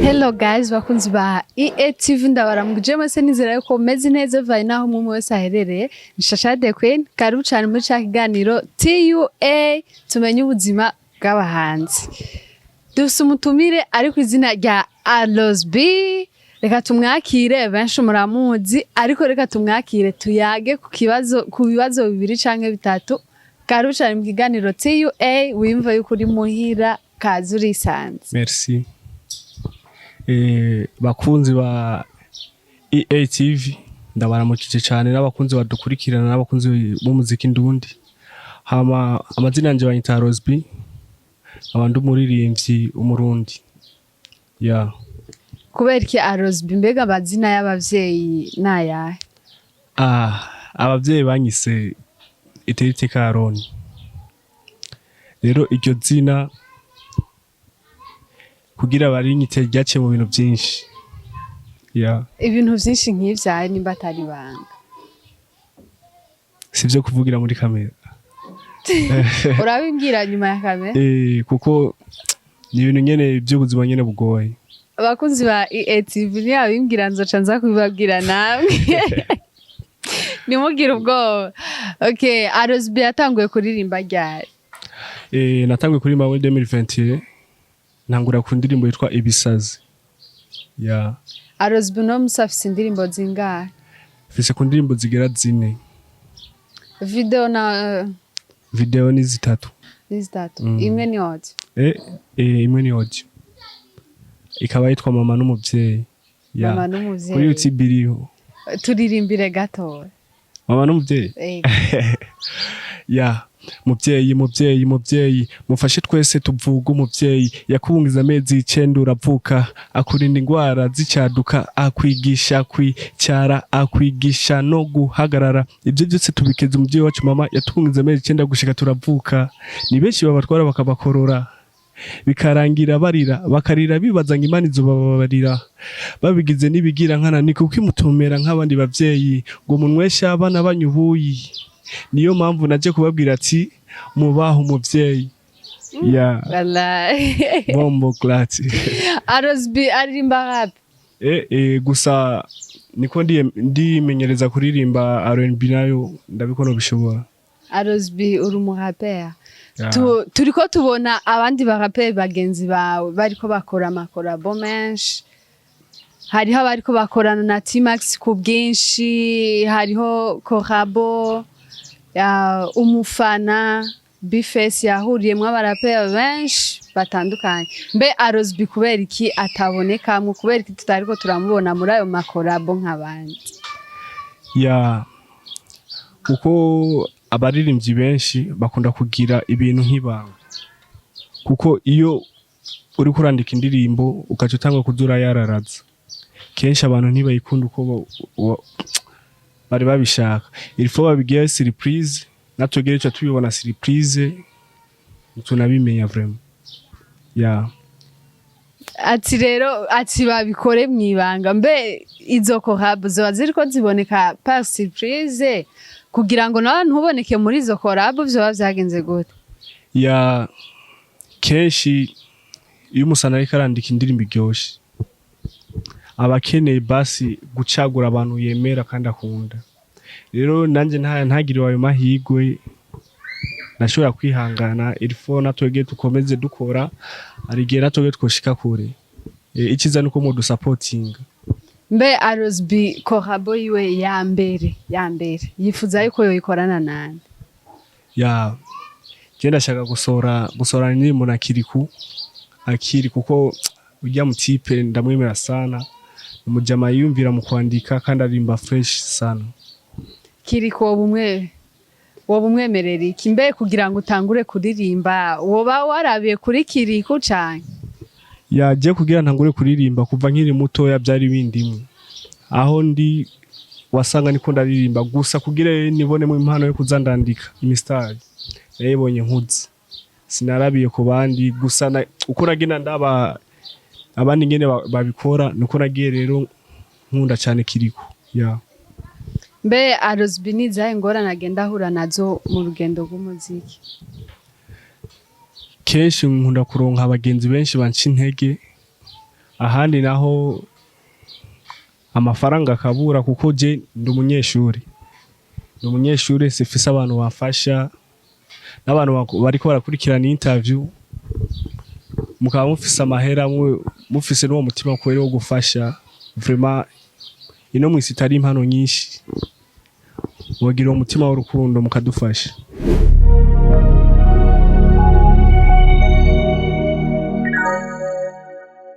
Hello guys, bakunzi ba EATV, ndabaramukije mwese. Nizera yuko meze neza vaye naho umwe wese aherereye. Ni Shasha the Queen. Karibu cyane muri ca kiganiro TUA, tumenye ubuzima bw'abahanzi. Dufise umutumire ari ku izina rya Alos B. Reka tumwakire. Benshi muramuzi, ariko reka tumwakire tuyage ku bibazo bibiri canke bitatu. Karibu cyane mu kiganiro TUA. Wimva yuko uri muhira, kazi urisanze. Merci. Bakunzi ba EATV, ndabaramukije cyane, n'abakunzi badukurikirana, n'abakunzi b'umuziki ndundi. Hama amazina yanje banyita Rosby, nkaba ndi umuririmbyi w'Umurundi, yeah. Kubera iki Arosby? Mbega amazina y'abavyeyi nayahe? Ah, abavyeyi banyise Iteriteka Aroni. Rero iryo zina kugira barinyite ryaciye mu bintu byinshi, yeah. Ibintu vyinshi nk'ivyaye, nimba atari ibanga? Sivyo kuvugira muri kamera. Urabimbwira nyuma ya kamera. Kuko ni ibintu nyene by'ubuzima nyene bugoye. Abakunzi ba EATV, ntiyabimbwira, nzoca nza kubibabwira namwe, ntimugire ubwoba. Okay, Arosby yatanguye kuririmba ryari? Natanguye kuririmba muri 2021, ntangura ku ndirimbo yitwa Ibisazi, yeah. Arosby uno musi afise indirimbo zingahe? Mfise ku ndirimbo zigera zine. Video na? Video ni zitatu. Ni zitatu. Imwe ni audio? Imwe ni audio, ikaba yitwa Mama n'Umuvyeyi, yeah. Mama n'Umuvyeyi. Kuri YouTube iriho. Turirimbire gatoya. Mama n'Umuvyeyi. Ego. Ya, muvyeyi, muvyeyi, muvyeyi, mufashe twese tuvuga umuvyeyi yakubungiza amezi 9 uravuka, akurinda ingwara z'icaduka, akwigisha kwicara, akwigisha no guhagarara. Ibyo byose tubikeza umuvyeyi wacu mama yatubungiza amezi 9 gushika turavuka. Ni benshi babatwara bakabakorora, bikarangira barira, bakarira bibaza ngo Imana izobababarira. Babigize n'ibigira nkana, ni kuko imutumera nk'abandi bavyeyi ngo munyweshe abana banyu ubuyi. Niyo mpamvu naje kubabwira ati mubahe umuvyeyi ya. Wallahi. Bomboclaat. Arosby aririmba rap? Gusa niko ndimenyereza kuririmba R&B, nayo ndabikora, bishobora. Arosby, uri umuraperi. Ya. Turiko tubona abandi baraperi bagenzi bawe bariko bakora amakorabo menshi. Hariho abariko bakorana na T-Max ku bwinshi, hariho collabo ya umufana Bface yahuriyemwo abaraperi benshi batandukanye. Mbe Arosby kubera iki atabonekamwo? Kubera iki tutariko turamubona muri ayo makorabo nk'abandi? Ya, kuko abaririmbyi benshi bakunda kugira ibintu nk'ibanga, kuko iyo uriko urandika indirimbo ugaca utanga kuza urayararaza, kenshi abantu ntibayikunda uko bari babishaka. Il faut babigira surprise, natwebwe tuca tubibona surprise, tunabimenya vraiment, ya. Ati rero, ati babikore mwibanga. Mbe izo collabo zoba ziriko ziboneka par surprise kugira ngo nawe ntuboneke muri izo collabo? Vyoba vyagenze gute? Ya, kenshi iyo umusana ariko arandika indirimbo iryoshe, aba akeneye basi gucagura abantu yemera kandi akunda. Rero nanjye ntagiriwe ayo mahirwe, nashobora kwihangana. Il faut natwebwe dukomeze dukora, hari igihe natwebwe twoshika kure. Iciza nuko mudusapotinga. Mbe Arosby, collabo yiwe ya mbere ya mbere yifuza yuko yoyikorana nande? Ya, je ndashaka gusohora indirimbo na Kiriku Akiri, kuko ujya mu type ndamwemera sana, umujama yiyumvira mu kwandika kandi arimba fresh sana. Kiriko woba umwemerera iki? Mbe kugira ngo utangure kuririmba woba warabiye kuri Kiriku canke? Yaje kugira ntangure kuririmba, kuva nkiri mutoya byari bindimwe, aho ndi wasanga niko ndaririmba. Gusa kugira nibonemo impano yo kuza ndandika imisitari, nayibonye nkuze, sinarabiye ku bandi. Gusa uko nagenda ndaba abandi ngene babikora, nuko nagiye rero nkunda cyane Kiriko, ya. Mbe Arosby, ni izahe ngorane agenda ahura nazo mu rugendo rw'umuziki? Kenshi nkunda kuronka abagenzi benshi banca intege. Ahandi naho amafaranga akabura, kuko je ndi umunyeshuri, ndi umunyeshuri, sifise abantu bafasha n'abantu bariko barakurikirana interview. Mukaba mufise amahera, mufise n'uwo mutima kweri wo gufasha, vraiment ino mwisi itari impano nyinshi, mugira uwo mutima w'urukundo mukadufasha.